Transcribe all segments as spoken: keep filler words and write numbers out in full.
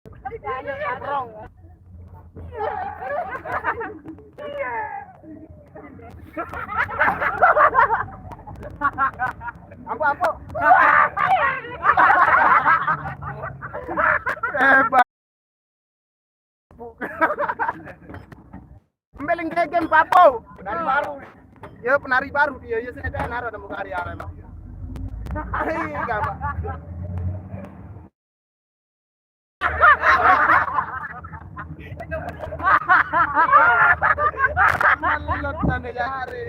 Rong. Apa, apa? Hebat. Mbeleng gegem, Papo. Penari baru. Ya, penari baru dia. Ya, saya kan ada nemu karya emang. Hei, gampang. Melot sana jare.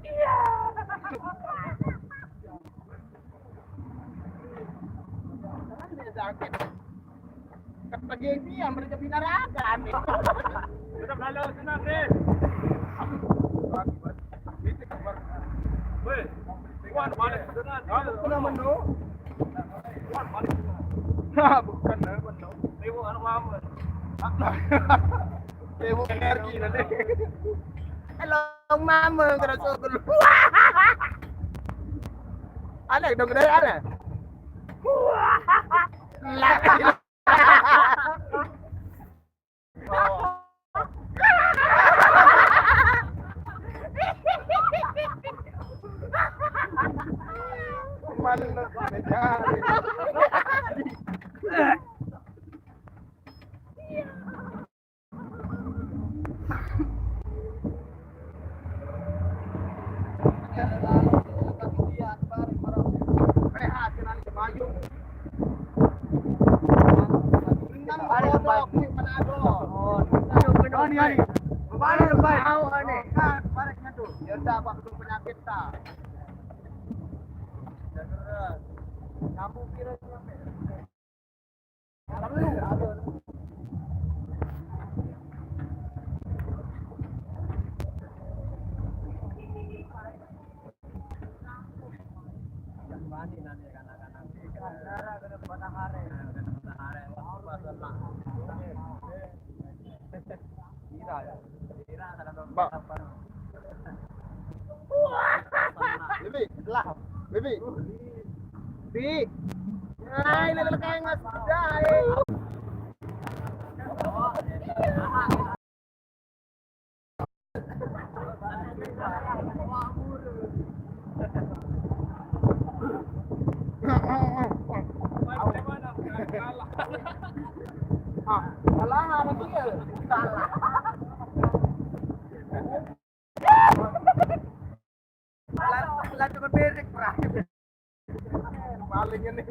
Iya. Sakit. Kata geng dia, mereka pinarakan. Tetap lalu, tenang, deh. Weh, Iwan balik, tenang. Aku pernah menu. Iwan balik. Nah, bukan, nah, menu. Iwan, anu, apa? Iwan energi nanti. Halo, mama, kerasa dulu. Aneh dong, dari aneh. Lah. Mana? Mbak. Bibi, lah. Bibi. Bi. Ai, lele kayak Mas Dai. Ah, salah, ada dia. Salah. Lah, lah, cuma berisik, Bra. Paling ini.